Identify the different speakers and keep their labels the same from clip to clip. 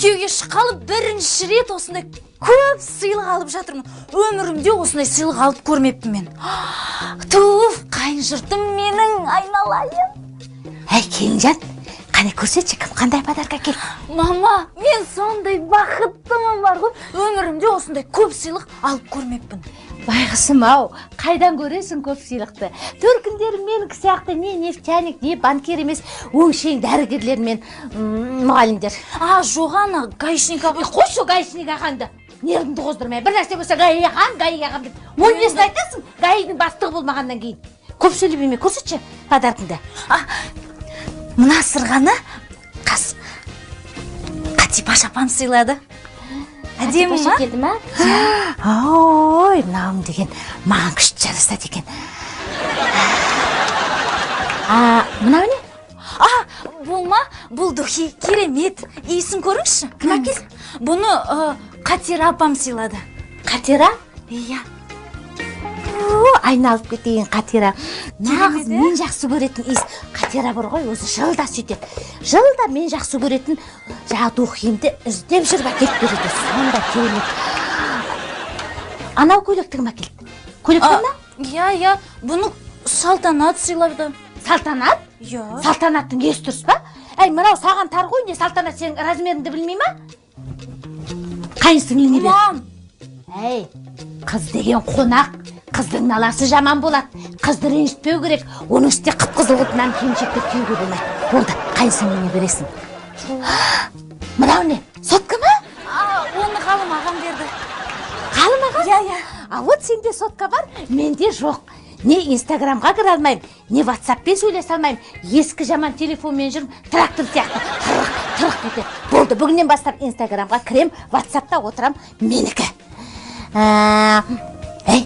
Speaker 1: Күйеуге шыққалы бірінші рет осындай көп сыйлық алып жатырмын. Өмірімде осындай сыйлық алып көрмеппін мен. Туф, қайын жұртым менің, айналайын.
Speaker 2: Әй, келінжан, қане көрсетші, кім қандай подарка әкелді?
Speaker 1: Мама, мен сондай бақыттымын бар ғой. Өмірімде осындай көп сыйлық алып көрмеппін.
Speaker 2: Байғұсым ау, қайдан көресің көп сыйлықты? Төркіндерім менікі сияқты не нефтяник, не банкир емес, өңшең дәрігерлер мен мұғалімдер.
Speaker 1: А, жоқ, ана гаишник аға.
Speaker 2: Қойшы гаишник ағаңды. Нервімді қоздырмай. Бір нәрсе болса гаи ағам, гаи ағам деп. Оның несін айтасың? Гаидің бастығы болмағаннан кейін. Көп сөйлемей көрсетші подаркыңды.
Speaker 1: Мына сырғаны қас Қатипаш апам сыйлады. Әдемі ма?
Speaker 2: Келді ма? Ой, мынауым деген маған күшті жарасады екен. А, мынау не?
Speaker 1: А, бұл ма? Бұл духи керемет. Иісін көріңізші.
Speaker 2: Кім әкелді?
Speaker 1: Бұны Қатира апам сыйлады.
Speaker 2: Қатира?
Speaker 1: Иә.
Speaker 2: Айналып кетейін, Қатира. Нағыз мен жақсы көретін иіс. Қатира бар ғой, өзі жылда сөйтеді. Жылда мен жақсы көретін жаңа духимді іздеп жүріп әкеліп береді. Сонда керемет. Анау көйлекті кім әкелді? Көйлек мына?
Speaker 1: Иә, иә. Бұны Салтанат сыйлады.
Speaker 2: Салтанат?
Speaker 1: Иә.
Speaker 2: Салтанаттың есі дұрыс па? Әй, мынау саған тар ғой, не Салтанат сенің размеріңді білмей ма? Қайын сіңліңе бер.
Speaker 1: Мам!
Speaker 2: Әй, қыз деген қонақ. Қыздың наласы жаман болады. Қызды ренжітпеу керек. Оның үстіне қып-қызыл қылып мынаны келіншектер киюге болмайды. Болды, қайын сіңліңе бересің. Мынау не? Сотка ма?
Speaker 1: Оны Ғалым ағам берді.
Speaker 2: Ғалым ағам?
Speaker 1: Иә, иә.
Speaker 2: А вот сенде сотка бар, менде жоқ. Не Инстаграмға кіре алмаймын, не Ватсаппен сөйлесе алмаймын. Ескі жаман телефонмен жүрмін, трактор сияқты тырық, тырық кетеді. Болды, бүгіннен бастап Инстаграмға кірем, Ватсапта отырам, менікі. Әй,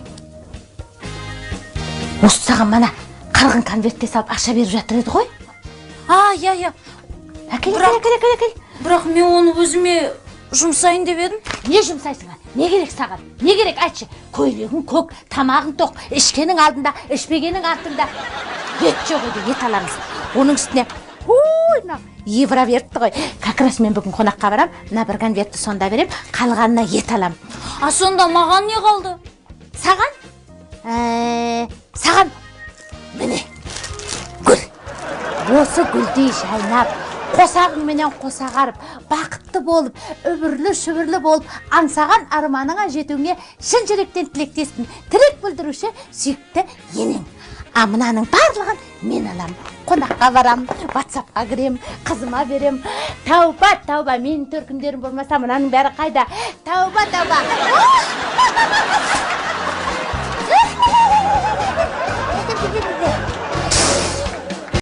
Speaker 2: осы саған мана қырғын конвертте салып ақша беріп жатыр еді ғой?
Speaker 1: А, иә, иә.
Speaker 2: Әкел, әкел, әкел, әкел.
Speaker 1: Бірақ мен оны өзіме жұмсайын деп едім.
Speaker 2: Не жұмсайсың? Не керек саған? Не керек айтшы? Көйлегің көк, тамағың тоқ, ішкенің алдында, ішпегенің артында. Ет жоқ еді, ет аламыз. Оның үстіне, ой, мынау евро беріпті ғой. Как раз мен бүгін қонаққа барам, мына бір конвертті сонда берем, қалғанына ет алам.
Speaker 1: А сонда маған не қалды?
Speaker 2: Саған? Саған міне гүл. Осы гүлдей жайнап, қосағыңменен қосағарып, бақытты болып, үбірлі-шүбірлі болып, аңсаған арманыңа жетуіңе шын жүректен тілектеспін. Тілек білдіруші сүйікті енең. А мынаның барлығын мен алам. Қонаққа барам, Ватсапқа кірем, қызыма берем. Тауба, тауба, менің төркіндерім болмаса мынаның бәрі қайда? Тауба, тауба,